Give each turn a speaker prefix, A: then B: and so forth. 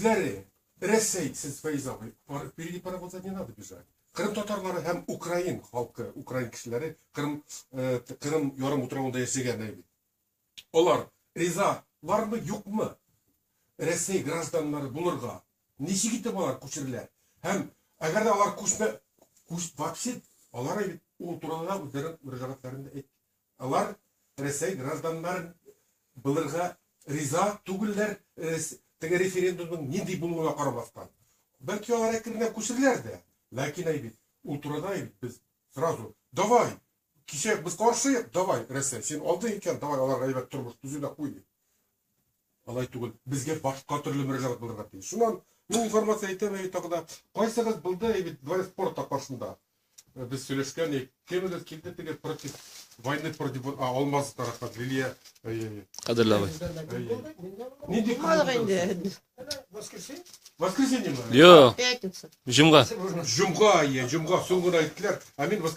A: Үзләре Рәсәй, сез Фәиз абый, впереди паровоза не надо бежать. Кырым татарлары һәм украин халкы, украин кешеләре Кырым, э, Кырым ярым утравында яшәгән бит. Алар ризалармы, юкмы? Рәсәй гражданнары булырга. Ничек итеп алар күчерелә? Һәм әгәр дә алар күчмә күч вообще алар бит ул турыда да үзләренең мөрәҗәгатьләрендә әйтте. Алар Рәсәй гражданнары булырга риза түгелләр, теге референдумның нинди булуына карамастан. Бәлки алар әкренләп күчерләр дә, ләкин әй бит, ул турыда әй бит без сразу давай, кичә без каршы, давай, Рәсәй, син алдың икән, давай аларга әйбәт тормыш төзе дә куй дип. Алай түгел, безгә башка төрле мөрәҗәгать булырга тиеш. Шуннан мин информация әйтәм әй тагы да, кайсыгыз булды әй бит дворец спорта каршында? Без сөйләшкән идек, кемегез килде теге против войны против а, Алмаз рәхмәт, Лилия.
B: Кадерле абый.
A: Нинди
C: Булмадык инде.
A: Воскресенье? Воскресенье мы?
B: Юк.
C: Пятница.
B: Җомга.
A: Җомга, иә, җомга соң гына әйттеләр. Ә мин воскресенье.